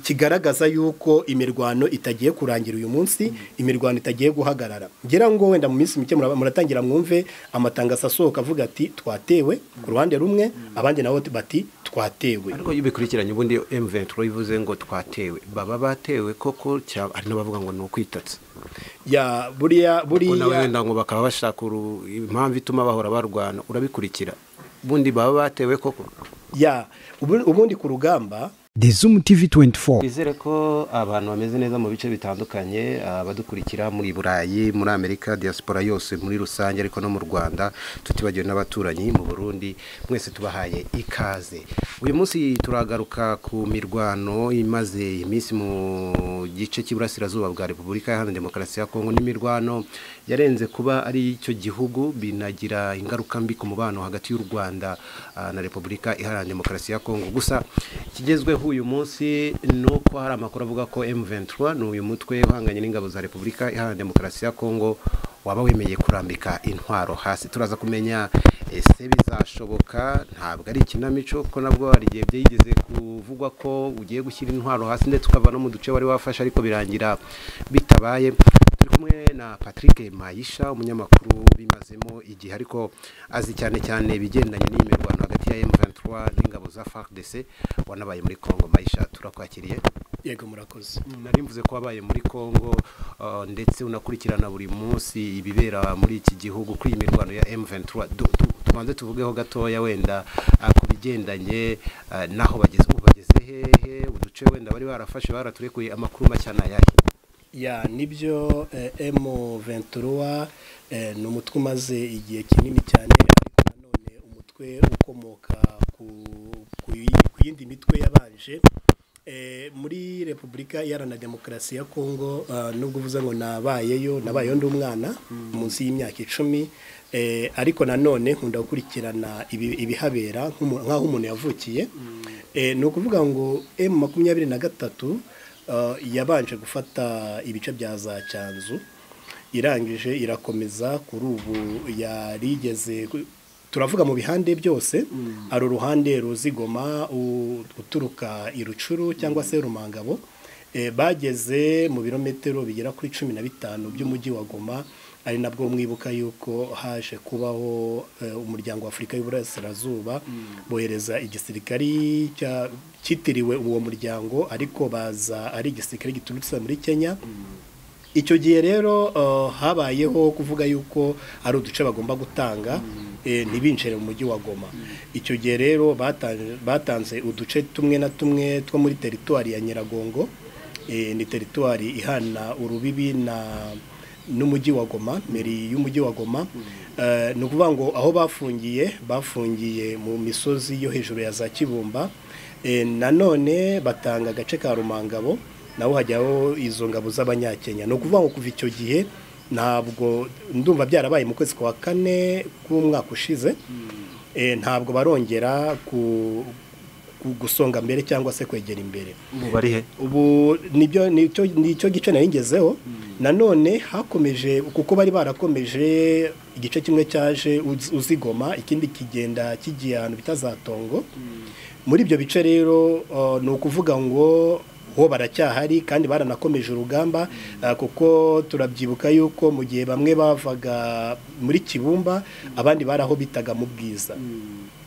Kigaragaza yuko imirwano itagiye kurangira uyu munsi, imirwano itagiye guhagarara. Ngira ngo wenda mu minsi mike muratangira mwumve amatangazo asohoka avuga ati twatewe ku ruhande rumwe, abandi nabo bati twatewe. Ariko iyo bikurikiranye ubundi M23 ivuze ngo twatewe, baba batewe koko, hari n'abavuga ngo ni ukwitatsa. Ya buriya buriya wenda ngo bakaba bashaka impamvu ituma bahora barwana, urabikurikira ubundi baba batewe koko. Ya ubundi ku rugamba The Zoom TV 24. Bizere ko abantu bameze neza mu bice bitandukanye, abadukurikira muri Burayi, muri Amerika, diaspora yose muri rusange, ariko no mu Rwanda, tutibagiwe n'abaturanyi mu Burundi, mwese tubahaye ikaze. Uyu munsi turagaruka ku mirwano imaze iminsi mu gice cy'iburasirazuba bwa Repubulika Iharanira Demokarasi ya Kongo. N'imirwano yarenze kuba ari icyo gihugu, binagira ingaruka mbi ku mubano hagati y'u Rwanda na Repubulika Iharanira Demokarasi ya Kongo. Gusa ikigezweho uyu munsi nuko hari amakuru avuga ko M23, ni uyu mutwe uhanganye n'ingabo za Repubulika Iharanira Demokarasi ya Kongo, waba wemeye kurambika intwaro hasi. Turaza kumenya ese bizashoboka, ntabwo ari ikinamico ko nabwo hari igihe byigeze kuvugwa ko ugiye gushyira intwaro hasi ndetse ukava no mu duce wari wafashe, ariko birangira bitabaye. Turi kumwe na Patrick Mayisha, umunyamakuru bimazemo igihe, ariko azi cyane cyane ibigendanye n'imirwano hagati ya M23 n'ingabo za FARDC, wanabaye muri Kongo. Mayisha, turakwakiriye. Yego, murakoze. Nari mvuze ko wabaye muri Kongo, ndetse unakurikirana buri munsi ibibera muri iki gihugu kuri iyi mirwano ya M23. Tubanze tuvugeho gatoya wenda ku bigendanye naho bageze ubu, bageze hehe, uduce wenda bari barafashe baraturekuye, amakuru mashya nayahe? Ya nibyo, M23 ni umutwe umaze igihe kinini cyane, ariko nanone umutwe ukomoka ku yindi mitwe yabanje muri Repubulika Iharanira Demokarasi ya Kongo. Nubwo uvuze ngo nabayeyo, nabayeyo ndi umwana munsi y'imyaka 10, ariko nanone nkunda gukurikirana ibihabera nk'aho umuntu yavukiye. Ni ukuvuga ngo M23 yabanje gufata ibice bya za Cyanzu, irangije irakomeza. Kuri ubu yarigeze, turavuga mu bihande byose, ari uruhande ruzigoma uturuka irucuru cyangwa se Rumangabo, bageze mu birometero bigera kuri 15 by'umujyi wa Goma. Ari nabwo mwibuka yuko haje kubaho umuryango wa Afrika y'Uburasirazuba, bohereza igisirikari cyitiriwe uwo muryango, ariko baza ari igisirikari giturutse muri Kenya. Icyo gihe rero habayeho kuvuga yuko ari uduce bagomba gutanga, ntibinjire mu mujyi wa Goma. Icyo gihe rero batanze uduce tumwe na tumwe two muri teritwari ya Nyiragongo, ni teritwari ihana urubibi na n'umujyi wa Goma, meri y'umujyi wa Goma. Ni ukuvuga ngo aho bafungiye mu misozi yo hejuru ya za Kibumba. Nanone batanga agace ka Rumangabo, naho hajyaho izo ngabo z'abanyakenya. Ni ukuvuga ngo kuva icyo gihe, ntabwo ndumva byarabaye mu kwezi kwa kane k'umwaka ushize, ntabwo barongera ku gusonga mbere cyangwa se kwegera imbere. Ubu bari he? Ubu nibyo nicyo gice naringezeho. Nanone hakomeje, kuko bari barakomeje igice kimwe cyaje uzigoma, ikindi kigenda kigiye ahantu bitazatongo. Muri ibyo bice rero ni ukuvuga ngo ho baracyahari kandi baranakomeje urugamba, kuko turabyibuka yuko mu gihe bamwe bavaga muri Kibumba, abandi baraho bitaga mu Bwiza.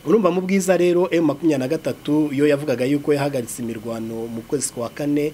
Urumva mu Bwiza rero M23 yo yavugaga yuko yahagaritse imirwano mu kwezi kwa kane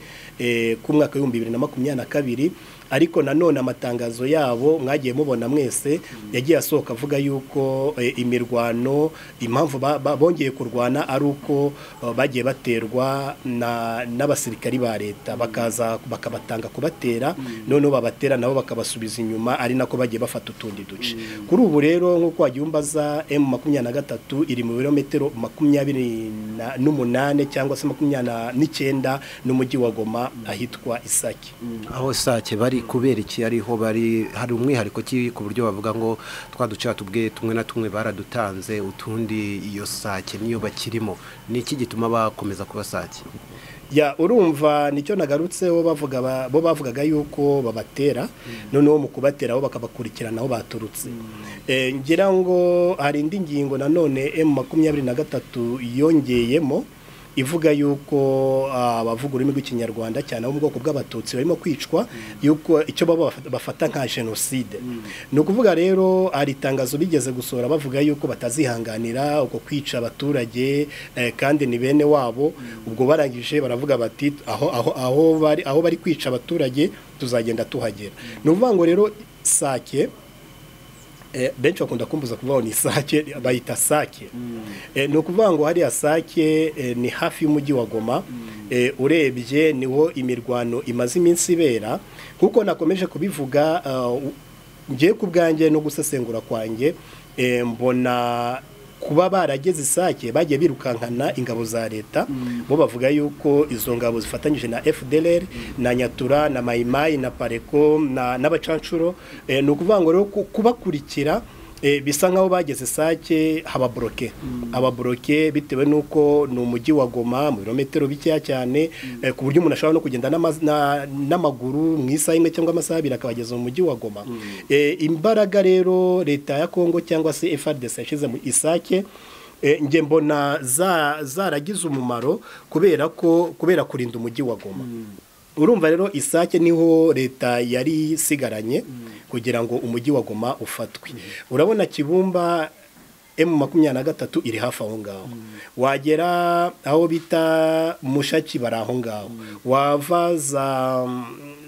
k'umwaka w'ibihumbi 2022, ariko nanone amatangazo yabo mwagiye mubona mwese yagiye asohoka avuga yuko imirwano, impamvu bongeye kurwana ari uko bagiye baterwa n'abasirikari ba leta, bakaza bakabatanga kubatera, noneho babatera nabo bakabasubiza inyuma, ari nako bagiye bafata utundi duce. Kuri ubu rero nk'uko wagiye umbaza, M23 iri mu birometero 28 cyangwa se 29 n'umujyi wa Goma ahitwa Isake. Aho Sake bari kubera iki ariho bari, hari umwihariko ki ku buryo bavuga ngo twaduce tubwe tumwe na tumwe baradutanze, utundi iyo Sake niyo bakirimo, ni iki gituma bakomeza kuba Sake? Ya urumva nicyo nagarutseho, bavuga bo bavugaga yuko babatera, noneho mu kubatera bo bakabakurikirana aho baturutse. Ngira ngo hari indi ngingo nanone M23 yongeyemo. ivuga yuko abavuga ururimi rw'Ikinyarwanda cyane abo mu bwoko bw'Abatutsi barimo kwicwa, yuko icyo baba bafata nka jenoside. Ni ukuvuga rero hari itangazo bigeze gusohora bavuga yuko batazihanganira uko kwica abaturage, kandi ni bene wabo. Ubwo barangije baravuga bati aho bari kwica abaturage tuzagenda tuhagera. Ni ukuvuga ngo rero Sake, benshi bakunda kumbuza kuvuga ni Sake, bayita Sake. Ni ukuvuga ngo hariya Sake ni hafi y'umujyi wa Goma. Urebye niho imirwano imaze iminsi ibera, kuko nakomeje kubivuga ngiye ku bwanjye no gusesengura kwanjye, mbona kuba barageze Sake bagiye birukankana ingabo za leta. Bo bavuga yuko izo ngabo zifatanyije na FDLR na Nyatura na Maimai na Pareko n'abacancuro. Ni ukuvuga ngo rero kubakurikira bisa nkaho bageze Sake haba bloke bitewe nuko ni umujyi wa Goma mu birometero bikeya cyane, ku buryo umuntu ashobora no kugenda n'amaguru mu isaha imwe cyangwa amasaha abiri akabageza mu mujyi wa Goma. Imbaraga rero leta ya Kongo cyangwa se FARDC yashyize mu Isake, nge mbona zaragize umumaro kubera ko kubera kurinda umujyi wa Goma. Urumva rero Isake niho leta yari isigaranye kugira ngo umujyi wa Goma ufatwe. Urabona Kibumba M23 iri hafi aho ngaho, wagera aho bita Mushaki bari aho ngaho, wava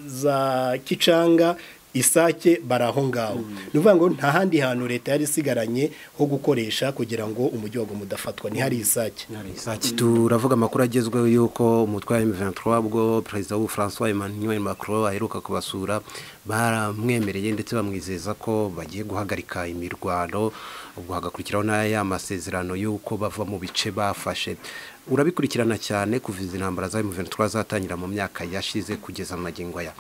za Kicanga Isake bari aho ngaho. Ni ukuvuga ngo nta handi hantu leta yari isigaranye ho gukoresha kugira ngo umujyi wa Goma udafatwa, ni hari Isake. Isake turavuga amakuru agezweho yuko umutwe wa M23 ubwo Perezida w'u François Emmanuel Macron aheruka kubasura, baramwemereye ndetse bamwizeza ko bagiye guhagarika imirwano, ubwo hagakurikiraho n'aya masezerano yuko bava mu bice bafashe. Urabikurikirana cyane kuva izi ntambara za M23 zatangira mu myaka yashize kugeza magingo aya.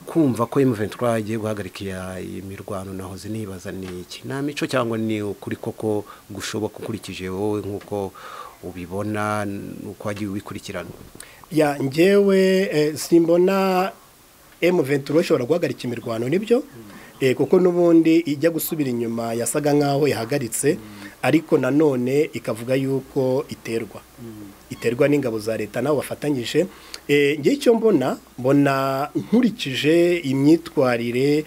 Kumva ko M23 igiye guhagarika imirwano nahoze nibaza ni iki, nta mico cyangwa ni ukuri koko gushoboka ukurikije wowe nkuko ubibona uko wagiye ubikurikirana? Ya njyewe simbona M23 ishobora guhagarika imirwano, nibyo, kuko n'ubundi ijya gusubira inyuma yasaga nkaho yahagaritse, ariko nanone ikavuga yuko iterwa n'ingabo za leta nabo bafatanyije. Ngiye icyo mbona nkurikije imyitwarire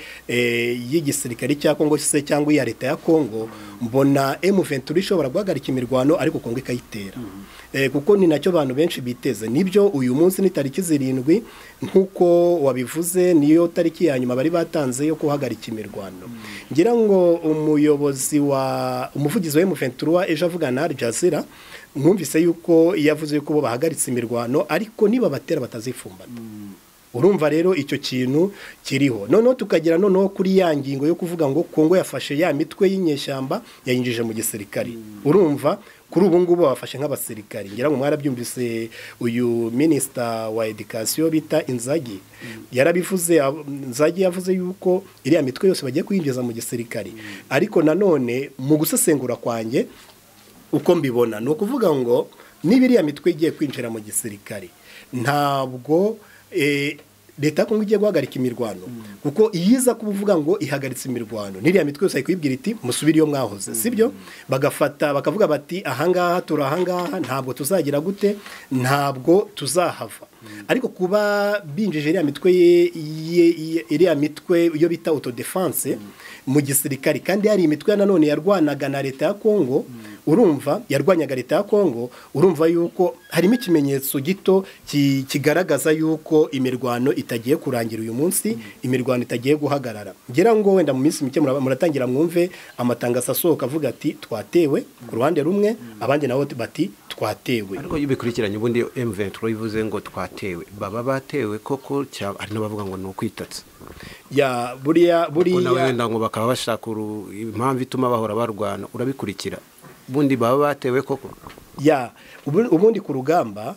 y'igisirikare cya Kongo se cyangwa iya leta ya Kongo, mbona M23 ishobora guhagarika imirwano ariko Kongo ikayitera. Kuko ni nacyo abantu benshi biteze. Nibyo uyu munsi ni tariki 7 nkuko wabivuze, niyo tariki ya nyuma bari batanze yo guhagarika imirwano. Ngira ngo umuyobozi wa umuvugizi wa M23 ejo avugana na Al Jazeera, mwumvise yuko yavuze yuko bo bahagaritse imirwano ariko niba batera batazifumbata. Urumva rero icyo kintu kiriho. Noneho tukagira noneho kuri ya ngingo yo kuvuga ngo Kongo yafashe ya mitwe y'inyeshyamba yayinjije mu gisirikare. Urumva kuri ubu ngubu bafashe nk'abasirikari. Ngira ngo mwarabyumvise uyu minister wa education bita Inzagi yarabivuze. Inzagi yavuze yuko iriya mitwe yose bagiye kuyinjiza mu gisirikare. Ariko nanone mu gusesengura kwanjye uko mbibona ni ukuvuga ngo niba iriya mitwe igiye kwinjira mu gisirikare, ntabwo leta Kongo igiye guhagarika imirwano, kuko iyiza kuvuga ngo ihagaritse imirwano n'iriya mitwe yose ayikubwira iti musubire iyo mwahoze, sibyo? Bagafata bakavuga bati ahangaha turahangaha, ntabwo tuzagira gute, ntabwo tuzahava. Ariko kuba binjije iriya mitwe iriya mitwe iyo bita autodefense mu gisirikare, kandi hari imitwe nanone yarwanaga na leta ya Kongo, urumva yarwanyaga leta ya Kongo, urumva yuko harimo ikimenyetso gito kigaragaza yuko imirwano itagiye kurangira uyu munsi, imirwano itagiye guhagarara. Ngira ngo wenda mu minsi mike muratangira mwumve amatangazo asohoka avuga ati twatewe ku ruhande rumwe, abandi nabo bati twatewe. Ariko iyo bikurikiranye ubundi M23 ivuze ngo twatewe, baba batewe koko, hari n'abavuga ngo ni ukwitatsa. Ya buriya wenda ngo bakaba bashaka impamvu ituma bahora barwana. Urabikurikira ubundi baba batewe koko? Ya ubundi ku rugamba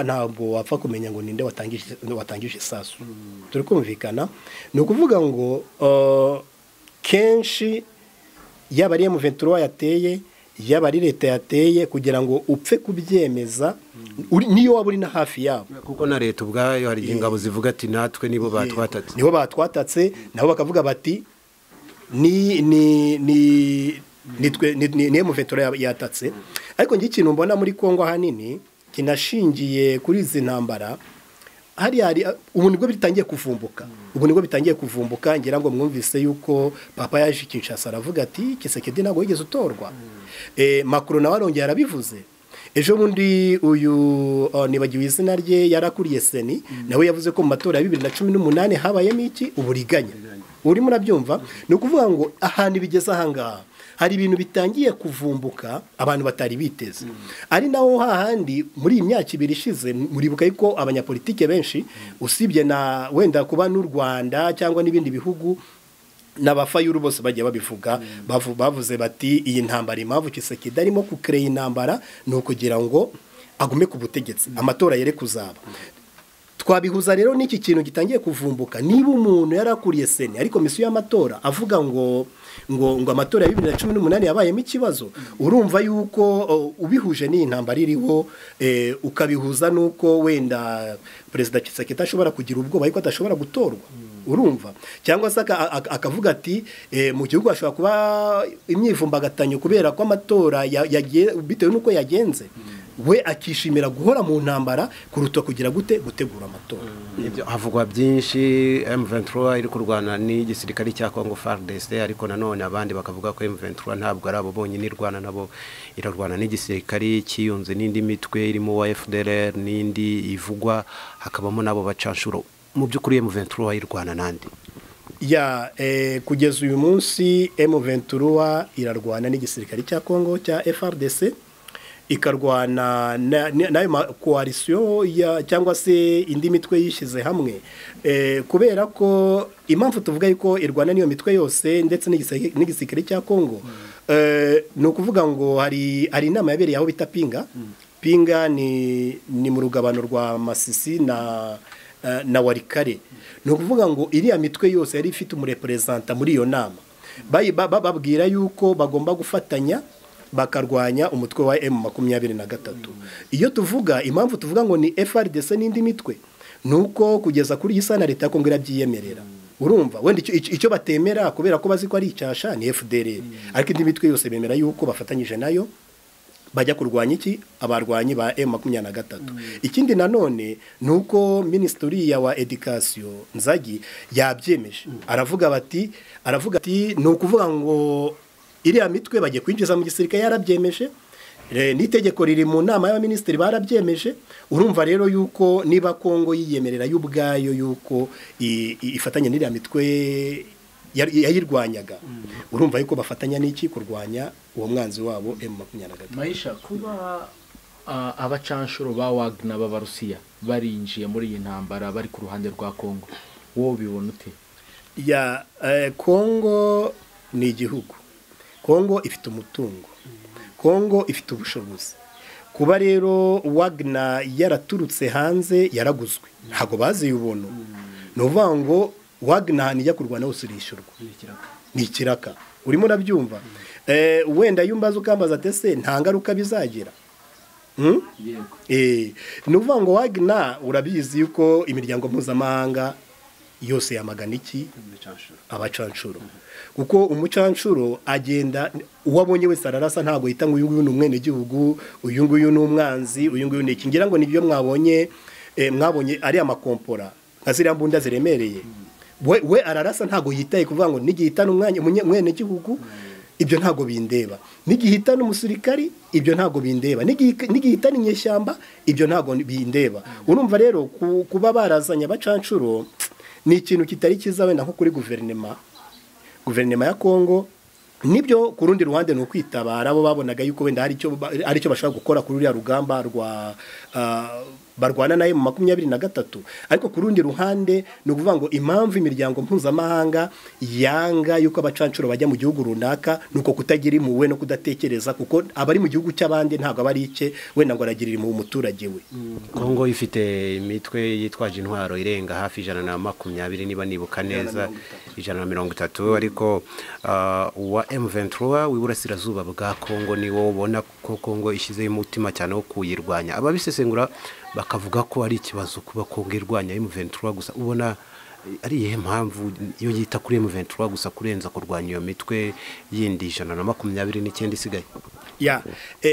ntabwo wapfa kumenya ngo ninde watangije isasu. Turi kumvikana. Ni ukuvuga ngo kenshi yaba ari M23 yateye, yaba ari leta yateye, kugira ngo upfe kubyemeza niyo waba uri na hafi yabo, kuko na leta ubwayo hari ingabo zivuga ati natwe nibo batwatatse, nibo batwatatse, nabo bakavuga bati ni ni ni nitwe ni M23 yatatse. Ariko ngi ikintu mbona muri Kongo ahanini Kinashingiye kuri izi ntambara. Hari ubu nibwo bitangiye kuvumbuka, ubu nibwo bitangiye kuvumbuka. Ngira ngo mwumvise yuko papa yaje Kinshasa aravuga ati Tshisekedi ntabwo yigeze utorwa. Macron nawe arongera arabivuze ejo bundi. Uyu nibagiwe izina rye, yarakuriye CENI, nawe yavuze ko mu matora ya 2018 habayemo iki? Uburiganya. Urimo urabyumva? Ni ukuvuga ngo ahantu bigeze ahangaha hari ibintu bitangiye kuvumbuka abantu batari biteze, ari naho hahandi muri iyi myaka 2 ishize muribuka yuko abanyapolitike benshi, usibye na wenda kuba n'u Rwanda cyangwa n'ibindi bihugu, n'abafayuru bose bagiye babivuga, bavuze bati iyi ntambara, impamvu Tshisekedi arimo kucréer intambara ni ukugira ngo agume ku butegetsi, amatora yere kuzaba. Twabihuza rero n'iki kintu gitangiye kuvumbuka. Niba umuntu yarakuriye CENI, ariko komisiyo y'amatora, avuga ngo amatora ya 2018 yabayemo ikibazo, urumva yuko ubihuje n'iyi ntambara iriho, ukabihuza n'uko wenda Perezida Tshisekedi ashobora kugira ubwoba ariko adashobora gutorwa, urumva, cyangwa se akavuga ati mu gihugu hashobora kuba imyivumbagatanyo kubera ko amatora yagiye bitewe n'uko yagenze, we akishimira guhora mu ntambara kuruta kugira gute? Gutegura amatora. Ibyo havugwa byinshi. M23 iri kurwana n'igisirikare cya Congo FARDC, ariko nanone abandi bakavuga ko M23 ntabwo ari abo bonyine irwana nabo, irarwana n'igisirikare cyiyunze n'indi mitwe irimo wa FDLR n'indi ivugwa, hakabamo nabo bacanshuro. Mu by'ukuri M23 irwana nande? Ya, kugeza uyu munsi M23 irarwana n'igisirikare cya Congo cya FARDC, ikarwana n'ayo coalition cyangwa se indi mitwe yishyize hamwe, kubera ko impamvu tuvuga yuko irwana n'iyo mitwe yose ndetse n'igisirikare cya Congo, ni ukuvuga ngo hari inama yabereye aho bita Pinga. Pinga ni mu rugabano rwa Masisi na Walikale. Ni ukuvuga ngo iriya mitwe yose yari ifite umureprésentant muri iyo nama, bababwira yuko bagomba gufatanya bakarwanya umutwe wa M23. Iyo tuvuga, impamvu tuvuga ngo ni FARDC n'indi mitwe, nuko kugeza kuri iyi sana leta ya Kongo irabyiyemerera. Urumva, wenda icyo batemera, kubera ko bazi ko ari icyasha, ni FDLR, ariko indi mitwe yose bemera yuko bafatanyije nayo bajya kurwanya iki? Abarwanyi ba M23. Ikindi nanone nuko minisitiri wa education Nzagi yabyemeje, aravuga ati ni ukuvuga ngo iriya mitwe bagiye kwinjiza mu gisirikare, yarabyemeje, n'itegeko riri mu nama y'abaminisitiri, barabyemeje. Urumva rero yuko niba Kongo yiyemerera y'ubwayo yuko ifatanya n'iriya mitwe yayirwanyaga, urumva yuko bafatanya n'iki? Kurwanya uwo mwanzi wabo M23. Maisha, kuba abacanshuro ba Wagner b'Abarusiya barinjiye muri iyi ntambara bari ku ruhande rwa Kongo, wowe ubibona ute? Ya, Kongo ni igihugu, Kongo ifite umutungo, Kongo ifite ubushobozi. Kuba rero Wagner yaraturutse hanze, yaraguzwe, ntabwo baziye ubuntu. Ni ukuvuga ngo Wagner ahantu ijya kurwana hose irishyurwa, ni ikiraka. Urimo urabyumva? Wenda iyo umbaza ukambaza ati ese nta ngaruka bizagira? Ni ukuvuga ngo Wagner, urabizi yuko imiryango mpuzamahanga yose yamagana iki? Abacanshuro, kuko umucanshuro agenda uwo abonye wese ararasa, ntabwo yita ngo uyu nguyu ni umwenegihugu, uyu nguyu ni umwanzi, uyu nguyu ni iki. Ngira ngo nibyo mwabonye, mwabonye ari amakompora nka ziriya mbunda ziremereye, we ararasa, ntabwo yitaye kuvuga ngo nigihitana umwanya umwenegihugu ibyo ntabwo bindeba, nigihitana umusirikari ibyo ntabwo bindeba, nigihitana inyeshyamba ibyo ntabwo bindeba. Urumva rero kuba barazanye abacanshuro ni ikintu kitari cyiza wenda nko kuri guverinoma ya Kongo. Nibyo, ku rundi ruhande ni ukwitabara, bo babonaga yuko wenda hari icyo bashobora gukora kuri uriya rugamba rwa barwana nayo mu 23, ariko ku rundi ruhande ni ukuvuga ngo impamvu imiryango mpuzamahanga yanga yuko abacanshuro bajya mu gihugu runaka ni uko kutagira impuhwe no kudatekereza, kuko abari mu gihugu cy'abandi ntabwo aba ari icye wenda ngo aragirira impuhwe umuturage we. Kongo ifite imitwe yitwaje intwaro irenga hafi 120 niba nibuka neza, 130, ariko uwa M23 w'iburasirazuba bwa Kongo ni wo ubona ko Kongo ishyizeho umutima cyane wo kuyirwanya. Ababisesengura bakavuga ko ari ikibazo kuba Kongo irwanya M23 gusa. Ubona ari iyihe mpamvu iyo yita kuri M23 gusa kurenza kurwanya iyo mitwe yindi 129 isigaye? Ya,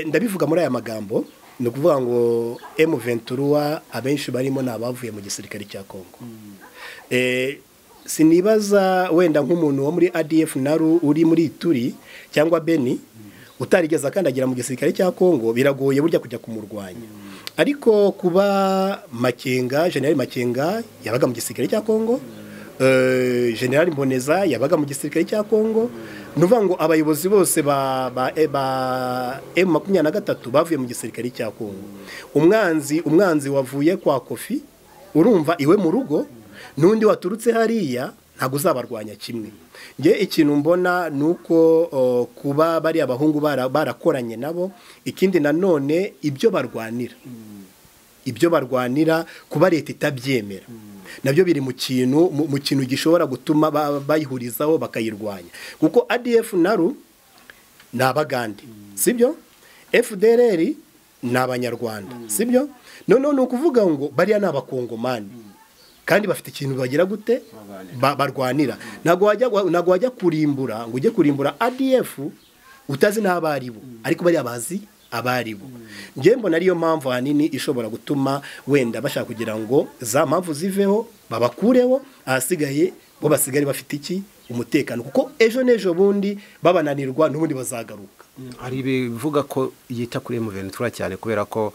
ndabivuga muri aya magambo. Ni ukuvuga ngo M23 abenshi barimo ni abavuye mu gisirikare cya Kongo. Sinibaza wenda nk'umuntu wo muri ADF naru uri muri Ituri cyangwa Beni utarigeze akandagira mu gisirikare cya Kongo, biragoye burya kujya kumurwanya. Ariko kuba Makenga, General Makenga yabaga mu gisirikare cya Kongo, General Mboneza yabaga mu gisirikare cya Kongo, nuvuga ngo abayobozi bose ba M23 bavuye mu gisirikare cya Kongo. Umwanzi wavuye kwa Kofi, urumva iwe mu rugo, nundi waturutse hariya ntago uzabarwanya kimwe. Nge ikintu mbona nuko kuba bari abahungu barakoranye nabo, ikindi nanone ibyo barwanira kuba leta itabyemera nabyo biri mu kintu gishobora gutuma bayihurizaho bakayirwanya. Kuko ADF naru ni Abagande, sibyo? FDLR ni Abanyarwanda, sibyo? None ni ukuvuga ngo bariya ni Abakongomani kandi bafite ikintu bagira gute barwanira. Ntago wajya kurimbura ngo ujye kurimbura ADF utazi n'abaribo, ariko bariya bazi abaribo. Nge mbona ariyo mpamvu hanini ishobora gutuma wenda bashaka kugira ngo za mpamvu ziveho babakureho, ahasigaye bo basigare bafite iki umutekano, kuko ejo n'ejo bundi babananirwa n'ubundi bazagaruka. Hari bivuga ko yita kuri M23 cyane kubera ko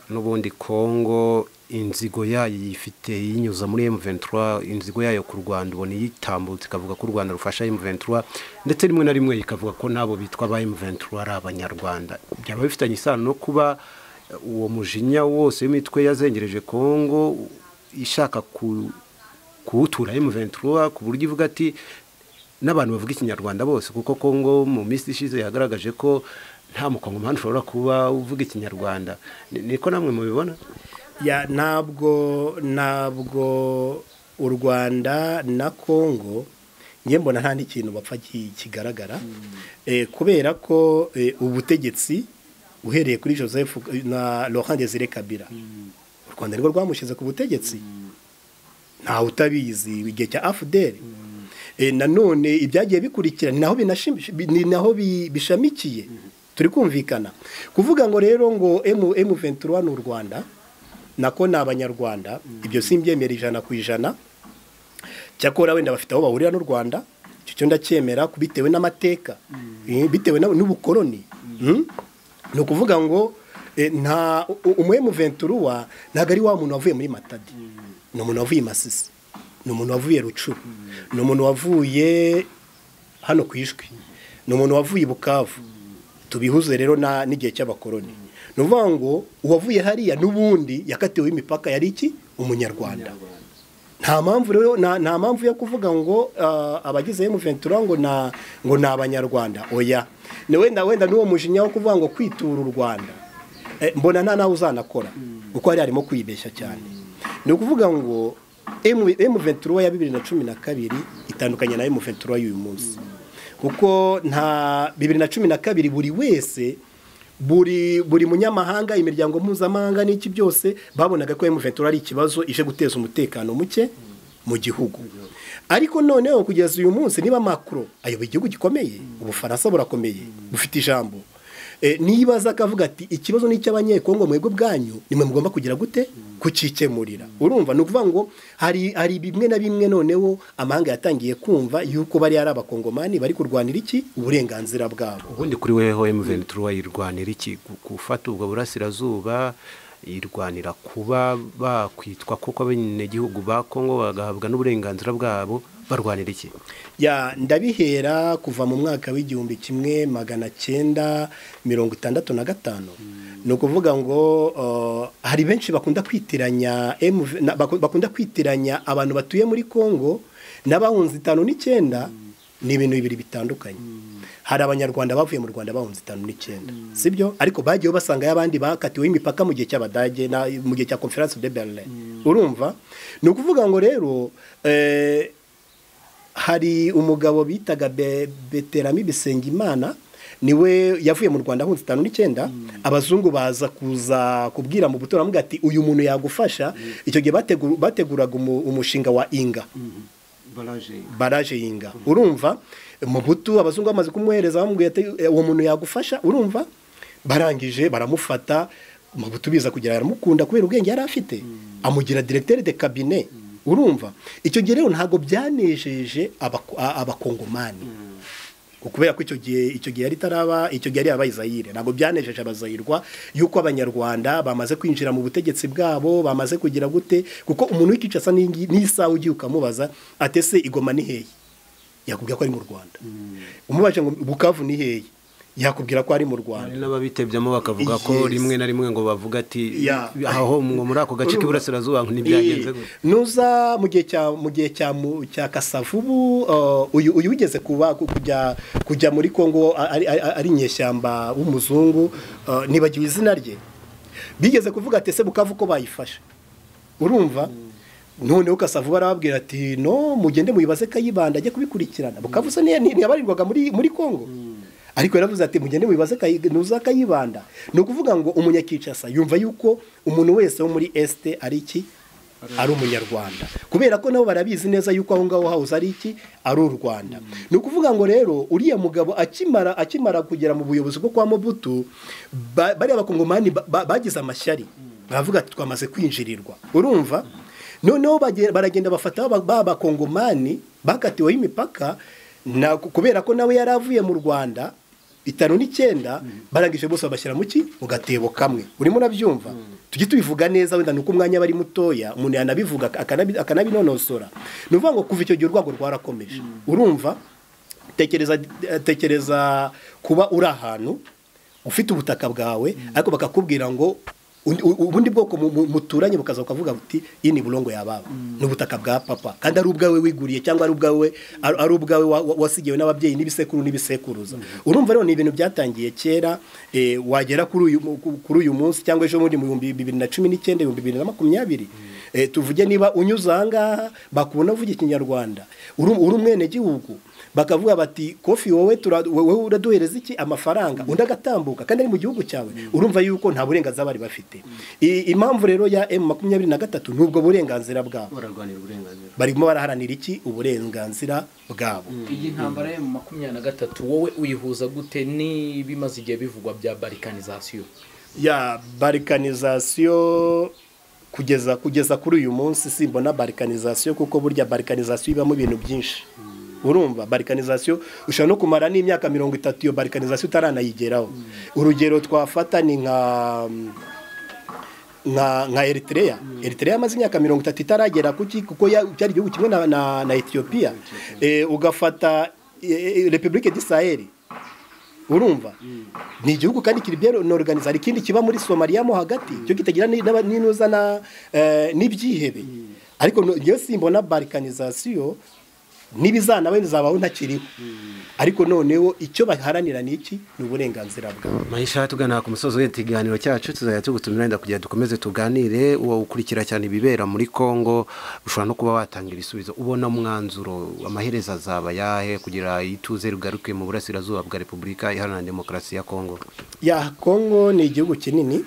n'ubundi Kongo inzigo yayo ifite yinyuza muri M23, inzigo yayo ku Rwanda ubona yitambutse ikavuga ko u Rwanda rufasha M23, ndetse rimwe na rimwe ikavuga ko nabo bitwa ba M23 ari Abanyarwanda. Byaba bifitanye isano no kuba uwo mujinya wose w'imitwe yazengereje Kongo ishaka kuwutura M23 ku buryo ivuga ati n'abantu bavuga Ikinyarwanda bose, kuko Kongo mu minsi ishize yagaragaje ko nta mukongomani ushobora kuba uvuga Ikinyarwanda. Niko namwe mubibona? Ya, ntabwo u Rwanda na Kongo nge mbona nta n'ikintu bapfa kigaragara, kubera ko ubutegetsi uhereye kuri Joseph na Laurent Desire Kabila, u Rwanda nirwo rwamushyize ku butegetsi, nta utabizi igihe cya AFDL. Nanone ibyagiye bikurikira ni naho bishamikiye, turi kumvikana. Kuvuga ngo rero ngo M23 ni u Rwanda nako ni Abanyarwanda, ibyo simbyemera 100%. Cyakora wenda bafite aho bahurira n'u Rwanda, icyo cyo ndacyemera kubitewe n'amateka, bitewe n'ubukoloni. Ni ukuvuga ngo nta M23 ntago ari wa muntu wavuye muri Matadi, ni umuntu wavuye Masisi, ni umuntu wavuye Rucuru, ni umuntu wavuye hano ku Ijwi, ni umuntu wavuye Bukavu. Tubihuze rero n'igihe cy'abakoloni. Ni ukuvuga ngo uwavuye hariya n'ubundi yakatiwe imipaka yari iki Umunyarwanda. Nta mpamvu rero nta mpamvu yo kuvuga ngo abagize M23 ngo ni Abanyarwanda, oya. Ni wenda n'uwo mujinya wo kuvuga ngo kwitura u Rwanda, mbona nta nawe uzanakora kuko hari harimo kwibeshya cyane. Ni ukuvuga ngo M23 ya 2012 itandukanye na M23 y'uyu munsi, kuko nta 2012 buri wese buri munyamahanga, imiryango mpuzamahanga n'iki byose babonaga ko M23 ari ikibazo ije guteza umutekano muke mu gihugu. Ariko noneho kugeza uyu munsi niba Macron ayoboye igihugu gikomeye, Ubufaransa burakomeye, bufite ijambo, nibaza akavuga ati ikibazo ni icy'Abanyekongo mwebwe bwanyu nimwe mugomba kugira gute kukikemurira. Urumva ni ukuvuga ngo hari bimwe na bimwe noneho amahanga yatangiye kumva yuko bari ari Abakongomani bari kurwanira iki uburenganzira bwabo. Ubundi kuri weho M23 yirwanira iki? Gufata ubwo burasirazuba, irwanira kuba bakwitwa koko abenegihugu ba Kongo bagahabwa n'uburenganzira bwabo, barwanira iki? Ya, ndabihera kuva mu mwaka w'1965. Ni ukuvuga ngo hari benshi bakunda kwitiranya abantu batuye muri Kongo n'abahunze 59, ni ibintu bibiri bitandukanye. Hari Abanyarwanda bavuye mu Rwanda bahunze 59, sibyo? Ariko bagiye basanga y'abandi bakatiwe imipaka mu gihe cy'Abadage na mu gihe cya Conference de Berlin. Urumva ni ukuvuga ngo rero hari umugabo bitaga Beterami Bisengimana, niwe yavuye mu Rwanda ahunze 59, abazungu baza kuza kubwira mu butora amuga ati uyu muntu yagufasha. Icyo gihe bateguraga umushinga wa Inga, baraje Inga. Urumva mu butu abazungu bamaze kumwohereza bamubwiye ati uwo muntu yagufasha. Urumva barangije baramufata Mobutu biza kugira aramukunda kubera ubwenge yari afite, amugira directeur de cabinet. Urumva icyo gihe rero ntago byanejeje abakongomani, kubera ko icyo gihe yari taraba, icyo gihe yari abayizayire, ntabwo byanejeje abazayirwa yuko abanyarwanda bamaze kwinjira mu butegetsi bwabo, bamaze kugira gute, kuko umuntu w'ikica n'isaha ugiye ukamubaza atese igoma ni hehe, yakubwira ko ari mu Rwanda. Umubaje ngo Bukavu ni hehe, yakubwira ko ari mu Rwanda. N'ababitebyamo bakavuga ko rimwe na rimwe ngo bavuga ati aho muri ako gace k'iburasirazuba ntibyagenze gute. Nuza mu gihe cya Kasavubu, uyu wigeze kuba kujya muri Kongo ari inyeshyamba w'umuzungu, nibagiwe izina rye, bigeze kuvuga ati ese Bukavu ko bayifashe. Urumva noneho Kasavubu arababwira ati no mugende muyibaze Kayibanda ajye kubikurikirana. Bukavu se ntiyabarirwaga muri Kongo, ariko yaravuze ati mugende mubibaze nuza Kayibanda. Ni ukuvuga ngo umunyakinshasa yumva yuko umuntu wese wo muri Este ari iki, ari umunyarwanda, kubera ko nabo barabizi neza yuko aho ngaho house ari iki, ari u Rwanda. Ni ukuvuga ngo rero uriya mugabo akimara kugera mu buyobozi bwo kwa Mobutu, bari abakongomani bagize amashyari, baravuga ati twamaze kwinjirirwa. Urumva noneho baragenda bafata ba bakongomani bakatiweho imipaka, kubera ko nawe yaravuye mu Rwanda 59, barangije bose babashyira mu gatebo kamwe. Urimo urabyumva? Tujye tubivuga neza, wenda nuko umwanya bari mutoya umuntu yanabivuga akanabinonosora. Ni ukuvuga ngo kuva icyo gihe urwango rwarakomeje. Urumva tekereza kuba uri ahantu ufite ubutaka bwawe, ariko bakakubwira ngo ubundi bwoko muturanye bukaza bukavuga buti iyi ni bulongo ya baba, n'ubutaka bwa papa, kandi ari ubwawe wiguriye cyangwa ari ubwawe wasigiwe n'ababyeyi n'ibisekuru n'ibisekuruza. Urumva rero ni ibintu byatangiye kera, wagera kuri uyu munsi cyangwa ejo bundi mu 2019 2020, tuvuge niba unyuze aha ngaha bakubona uvuga ikinyarwanda uri umwene gihugu, bakavuga bati Kofi wowe uraduhereza iki amafaranga, undi agatambuka kandi ari mu gihugu cyawe. Urumva yuko nta burenganzira bari bafite. Impamvu rero ya M23 nubwo burenganzira bwabo, barimo baraharanira iki, uburenganzira bwabo. Iyi ntambara ya M23 wowe uyihuza gute n'ibimaze igihe bivugwa bya balkanisation? Ya balkanisation kugeza kuri uyu munsi simbona balkanisation, kuko burya balkanisation ibamo ibintu byinshi. Urumva balkanisation ushobora no kumara n'imyaka 30 iyo balkanisation utaranayigeraho. Urugero twafata ni nka Eritrea. Eritrea yamaze imyaka 30 itaragera kuki, kuko cyari igihugu kimwe na Ethiopia. Ugafata Republique du Sahel, urumva ni igihugu kandi kiri bien organize. Hari ikindi kiba muri Somalia mo hagati cyo kitagira n'inuza na n'ibyihebe. Ariko yo simbona balkanisation nibizana we nzabaho ntakiriho. Ariko noneho icyo baharanira ni iki, ni uburenganzira bwabo. Maisha, tugana ku musozo w'ikiganiro cyacu, tuzajya tugutumira nda kugira dukomeze tuganire. Uwo ukurikira cyane ibibera muri Kongo ushobora no kuba watanga ibisubizo, ubona umwanzuro amaherezo azaba yahe kugira ituze rugaruke mu burasirazuba bwa Repubulika Iharanira Demokarasi ya Kongo? Ya Kongo ni igihugu kinini,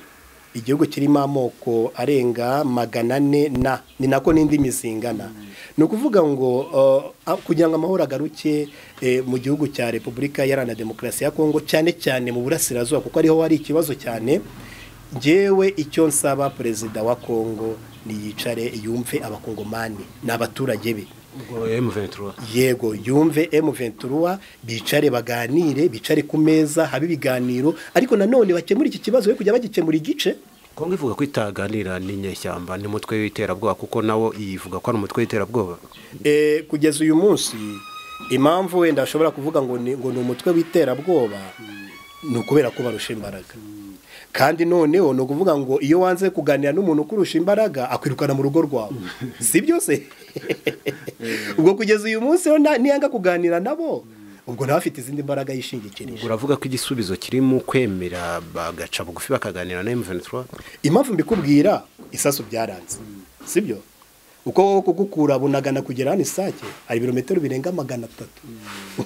igihugu kirimo amoko arenga 400 na ni nako n'indi mizingana. Ni ukuvuga ngo kugira ngo amahoro agaruke mu gihugu cya Repubulika Iharanira Demokarasi ya Kongo, cyane cyane mu burasirazuba kuko ariho hari ikibazo cyane, njyewe icyo nsaba perezida wa Kongo ni yicare yumve abakongomani n'abaturage be. M23 yego, yumve M23, bicare baganire, bicare ku meza habe ibiganiro, ariko nanone bakemura iki kibazo kujya bagikemura igice. Kongo ivuga ko itaganira n'inyeshyamba n'umutwe w'iterabwoba, kuko nawo ivuga ko ari umutwe w'iterabwoba. Kugeza uyu munsi impamvu wenda ashobora kuvuga ngo ni umutwe w'iterabwoba ni ukubera ko barusha imbaraga. Kandi noneho ni ukuvuga ngo iyo wanze kuganira n'umuntu ukurusha imbaraga akwirukana mu rugo rwawe, si byo se? Ubwo kugeza uyu munsi niyanga kuganira nabo, ubwo nawe afite izindi mbaraga yishingikirije. Uravuga ko igisubizo kiri mu kwemera bagaca bugufi bakaganira na M23? Impamvu mbikubwira, isasu byaranze, si byo? Uko wowe kugukura bunagana kugera hano Isake hari ibirometero birenga 300.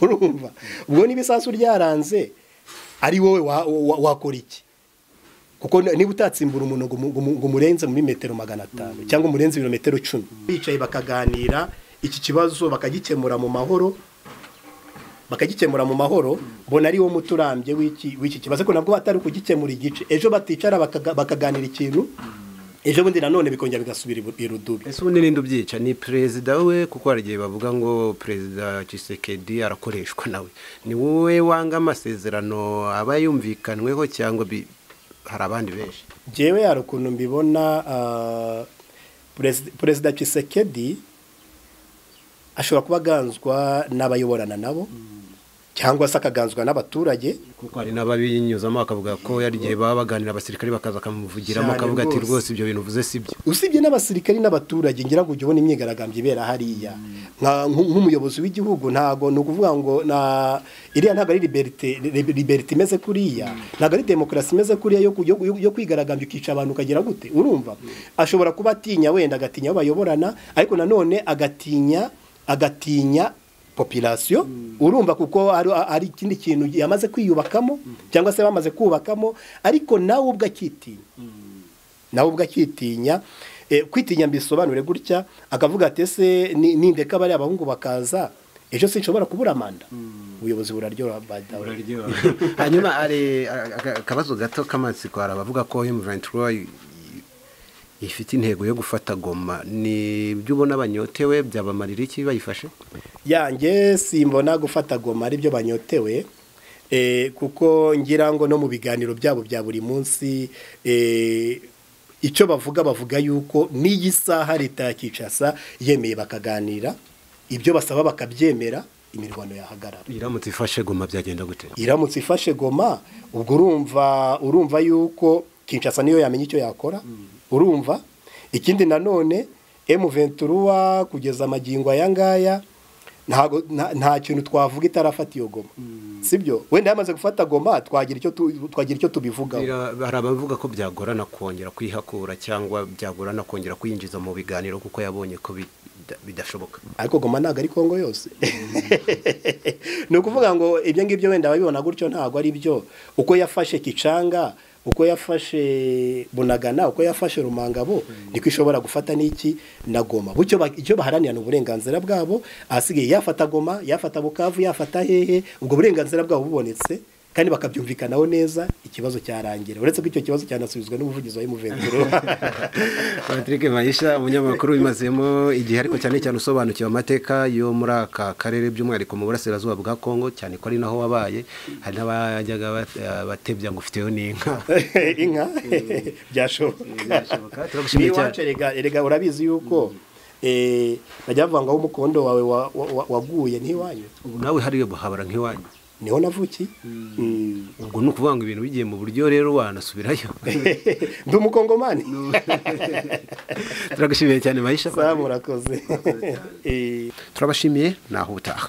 Urumva ubwo niba isasu ryaranze ari wowe wakora iki? Kuko niba utatsimbura umuntu ngo umurenze muri metero 500 cyangwa umurenze ibirometero 10, bicaye bakaganira iki kibazo bakagikemura mu mahoro, bakagikemura mu mahoro, mbona ari wo muti urambye w'iki kibazo, ko nabwo batari kugikemura igice, ejo baticara bakaganira ikintu, ejo bundi nanone bikongera bigasubira irudubi. Ese ubundi ninde ubyica? Ni perezida we? Kuko hari igihe bavuga ngo perezida Tshisekedi arakoreshwa nawe. Ni wowe wanga amasezerano aba yumvikanweho cyangwa hari abandi benshi? Jewe hari ukuntu mbibona, perezida Tshisekedi ashobora kuba aganzwa n'abayoborana nabo, cyangwa se akaganzwa n'abaturage, kuko hari n'ababinyuzamo bakavuga ko yari igihe baba baganira abasirikari bakaza bakamuvugiramo, akavuga ati rwose ibyo bintu uvuze si byo. Usibye n'abasirikari n'abaturage, ngira ngo ujye ubona imyigaragambyo ibera hariya nk'umuyobozi w'igihugu, ntago ni ukuvuga ngo na iriya ntabwo ari liberté imeze kuriya, ntabwo ari demokarasi imeze kuriya yo kwigaragambya ukica abantu ukagira gute. Urumva ashobora kuba atinya, wenda agatinya abo bayoborana, ariko nanone agatinya population, urumva, kuko ari ikindi kintu yamaze kwiyubakamo cyangwa se bamaze kubakamo, ariko nawe ubwo akitinya, nawe ubwo akitinya. Kwitinya mbisobanure gutya, akavuga ati ese nindeka bari abahungu bakaza ejo sinshobora kubura manda. Ubuyobozi buraryoha. Hanyuma ari akabazo gato k'amatsiko, hari abavuga ko M23 ifite intego yo gufata Goma, ni byo ubona banyotewe byabamarira iki bayifashe? Yanjye simbona gufata Goma ari byo banyotewe, kuko ngira ngo no mu biganiro byabo bya buri munsi, icyo bavuga yuko n'iyi saha leta ya Kinshasa yemeye bakaganira, ibyo basaba bakabyemera, imirwano yahagarara. Iramutse ifashe Goma byagenda gute? Iramutse ifashe Goma, ubwo urumva yuko Kinshasa niyo yamenye icyo yakora. Urumva ikindi nanone M23 kugeza amagingo aya ngaya nta kintu twavuga itarafata iyo Goma, sibyo? Wenda yamaze gufata Goma twagira icyo tubivugaho. Hari abavuga ko byagorana kongera kwihakura cyangwa byagorana kongera kwinjiza mu biganiro kuko yabonye ko bidashoboka. Ariko Goma ntabwo ari Kongo yose. Ni ukuvuga ngo ibyo ngibyo wenda babibona gutyo ntabwo ari byo. Uko yafashe Kicanga, uko yafashe Bunagana, uko yafashe Rumangabo, niko ishobora gufata n'iki na Goma. Bucyo icyo baharanira uburenganzira bwabo, ahasigaye yafata Goma, yafata Bukavu, yafata hehe, ubwo burenganzira bwabo bubonetse kandi bakabyumvikanaho neza, ikibazo cyarangira. Uretse ko icyo kibazo cyanasubizwa n'umuvugizi wa M23 Patrick Maisha, umunyamakuru wimazemo igihe ariko cyane cyane usobanukiwe amateka yo muri aka karere by'umwihariko mu burasirazuba bwa Kongo, cyane ko ari naho wabaye, hari n'abajyaga batebya ngo ufiteyo n'inka. Inka byashoboka. Turagushimiye cyane. Erega urabizi yuko bajya bavuga ngo aho umukondo wawe waguye ntiwanyu. Ubu nawe hariyo buhabara nk'iwanyu. Niho navuki. Ubwo ni ukuvuga ngo ibintu bigiye mu buryo rero wanasubirayo. Ndi umukongomani. Turagushimiye cyane Maisha. Sawa, murakoze. Turabashimiye, naho utaha.